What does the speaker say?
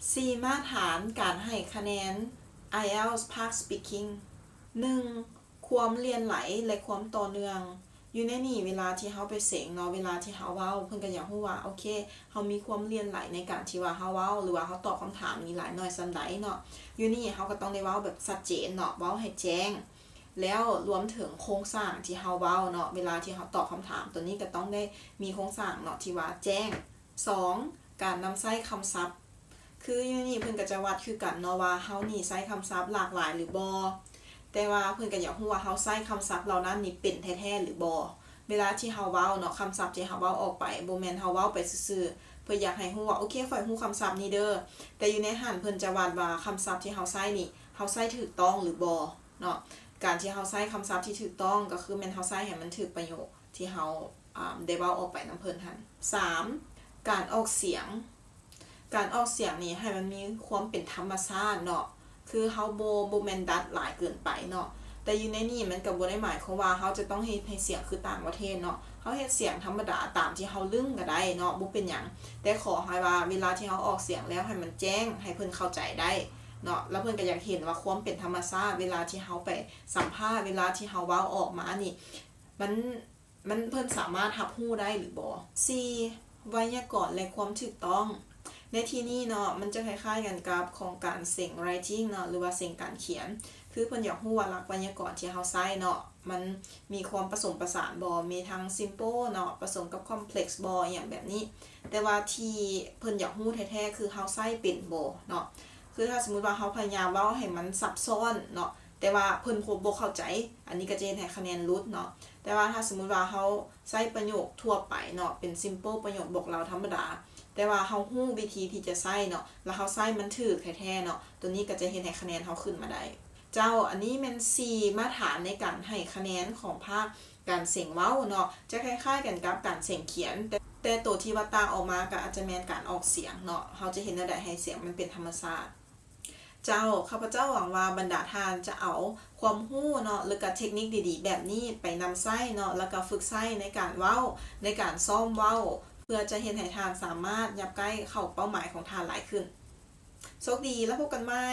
ສີ່ ມາດຕະຖານການໃຫ້ຄະແນນ IELTS ພາກ Speaking ໜຶ່ງ ຄວາມຫຼຽນໄຫຼ ແລະ ຄວາມຕໍ່ເນື່ອງ. ຢູ່ໃນນີ້ ເວລາທີ່ເຮົາໄປເສັງເນາະ ເວລາທີ່ເຮົາເວົ້າ ເພິ່ນກໍຢາກຮູ້ວ່າ ໂອເຄ ເຮົາມີຄວາມຫຼຽນໄຫຼໃນການທີ່ວ່າເຮົາເວົ້າ ຫຼືວ່າເຮົາຕອບຄຳຖາມນີ້ຫຼາຍໜ້ອຍສ່ຳໃດເນາະ. ຢູ່ນີ້ເຮົາກໍຕ້ອງໄດ້ເວົ້າແບບຊັດເຈນເນາະ ເວົ້າໃຫ້ແຈ້ງ ແລ້ວລວມເຖິງໂຄງສ້າງທີ່ເຮົາເວົ້າເນາະ ເວລາທີ່ເຮົາຕອບຄຳຖາມ ໂຕນີ້ກໍຕ້ອງໄດ້ມີໂຄງສ້າງເນາະ ທີ່ວ່າແຈ້ງ. ສອງ ການນຳໃຊ້ຄຳສັບ ຄືຢູ່ນີ້ເພິ່ນກໍຈະວັດຄືກັນເນາະວ່າເຮົານີ້ໃຊ້ຄຳສັບຫຼາກຫຼາຍຫຼືບໍ່ ແຕ່ວ່າເພິ່ນກໍຢາກຮູ້ວ່າເຮົາໃຊ້ຄຳສັບເຫຼົ່ານັ້ນນີ້ເປັນແທ້ໆຫຼືບໍ່. ເວລາທີ່ເຮົາເວົ້າເນາະ ຄຳສັບທີ່ເຮົາເວົ້າອອກໄປ ບໍ່ແມ່ນເຮົາເວົ້າໄປຊື່ໆ ເພິ່ນຢາກໃຫ້ຮູ້ວ່າ ໂອເຄ ຂ້ອຍຮູ້ຄຳສັບນີ້ເດີ ແຕ່ຢູ່ໃນຫັ້ນເພິ່ນຈະວັດວ່າຄຳສັບທີ່ເຮົາໃຊ້ນີ້ ເຮົາໃຊ້ຖືກຕ້ອງຫຼືບໍ່ເນາະ. ການທີ່ເຮົາໃຊ້ຄຳສັບທີ່ຖືກຕ້ອງ ກໍຄືແມ່ນເຮົາໃຊ້ໃຫ້ມັນຖືກປະໂຫຍກ ທີ່ເຮົາ ອາ ໄດ້ເວົ້າອອກໄປນຳເພິ່ນຫັ້ນ. ສາມ ການອອກສຽງ ການອອກສຽງນີ້ໃຫ້ມັນມີຄວາມເປັນທຳມະຊາດເນາະ ຄືເຮົາບໍ່ ບໍ່ແມ່ນດັດຫຼາຍເກີນໄປເນາະ. ແຕ່ຢູ່ໃນນີ້ມັນກໍບໍ່ໄດ້ໝາຍຄວາມວ່າເຮົາຈະຕ້ອງເຮັດໃຫ້ສຽງຄືຕ່າງປະເທດເນາະ ເຮົາເຮັດສຽງທຳມະດາຕາມທີ່ເຮົາລຶ້ງກໍໄດ້ເນາະ ບໍ່ເປັນຫຍັງ ແຕ່ຂໍໃຫ້ວ່າເວລາທີ່ເຮົາອອກສຽງແລ້ວໃຫ້ມັນແຈ້ງ ໃຫ້ເພິ່ນເຂົ້າໃຈໄດ້ເນາະ. ແລ້ວເພິ່ນກໍຢາກເຫັນວ່າຄວາມເປັນທຳມະຊາດ ເວລາທີ່ເຮົາໄປສຳພາດ ເວລາທີ່ເຮົາເວົ້າອອກມານີ້ ມັນ ມັນ ເພິ່ນສາມາດຮັບຮູ້ໄດ້ຫຼືບໍ່. ສີ່ ໄວຍາກອນ ແລະ ຄວາມຖືກຕ້ອງ ໃນທີ່ນີ້ເນາະ ມັນຈະຄ້າຍໆກັນກັບຂອງການເສັງ writing ເນາະ ຫຼືວ່າເສັງການຂຽນ ຄືເພິ່ນຢາກຮູ້ວ່າຫຼັກໄວຍາກອນທີ່ເຮົາໃຊ້ເນາະ ມັນມີຄວາມປະສົມປະສານບໍ່ ມີທັງ simple ເນາະ ປະສົມກັບ complex ບໍ່ ອີ່ຫຍັງແບບນີ້. ແຕ່ວ່າທີ່ເພິ່ນຢາກຮູ້ແທ້ໆ ຄືເຮົາໃຊ້ເປັນບໍ່ເນາະ. ຄືຖ້າສົມມຸດວ່າເຮົາພະຍາຍາມເວົ້າໃຫ້ມັນຊັບຊ້ອນເນາະ ແຕ່ວ່າເພິ່ນຄົງບໍ່ເຂົ້າໃຈ ອັນນີ້ກໍຈະເຮັດໃຫ້ຄະແນນຫຼຸດເນາະ. ແຕ່ວ່າຖ້າສົມມຸດວ່າເຮົາໃຊ້ປະໂຫຍກທົ່ວໄປເນາະ ເປັນ simple ປະໂຫຍກບອກເລົ່າທຳມະດາ ແຕ່ວ່າເຮົາຮູ້ວິທີທີ່ຈະໃຊ້ເນາະ ແລ້ວເຮົາໃຊ້ມັນຖືກແທ້ໆເນາະ ໂຕນີ້ກໍຈະເຮັດໃຫ້ຄະແນນເຮົາຂຶ້ນມາໄດ້. ເຈົ້າ ອັນນີ້ແມ່ນສີ່ມາດຕະຖານໃນການໃຫ້ຄະແນນຂອງພາກການເສັງເວົ້າເນາະ ຈະຄ້າຍໆກັນກັບການເສັງຂຽນ ແຕ່ ແຕ່ໂຕທີ່ວ່າຕ່າງອອກມາກໍອາດຈະແມ່ນການອອກສຽງເນາະ ເຮົາຈະເຮັດແນວໃດໃຫ້ສຽງມັນເປັນທຳມະຊາດ. ເຈົ້າ ຂ້າພະເຈົ້າຫວັງວ່າບັນດາທ່ານຈະເອົາຄວາມຮູ້ເນາະ ຫຼືກະເທັກນິກດີໆແບບນີ້ໄປນຳໃຊ້ເນາະ ແລ້ວກະຝຶກໃຊ້ໃນການເວົ້າ ໃນການຊ້ອມເວົ້າ ເພື່ອຈະເຮັດໃຫ້ທ່ານສາມາດຫຍັບໃກ້ເຂົ້າເປົ້າໝາຍຂອງທ່ານຫຼາຍຂຶ້ນ. ໂຊກດີ ແລ້ວພົບກັນໃໝ່.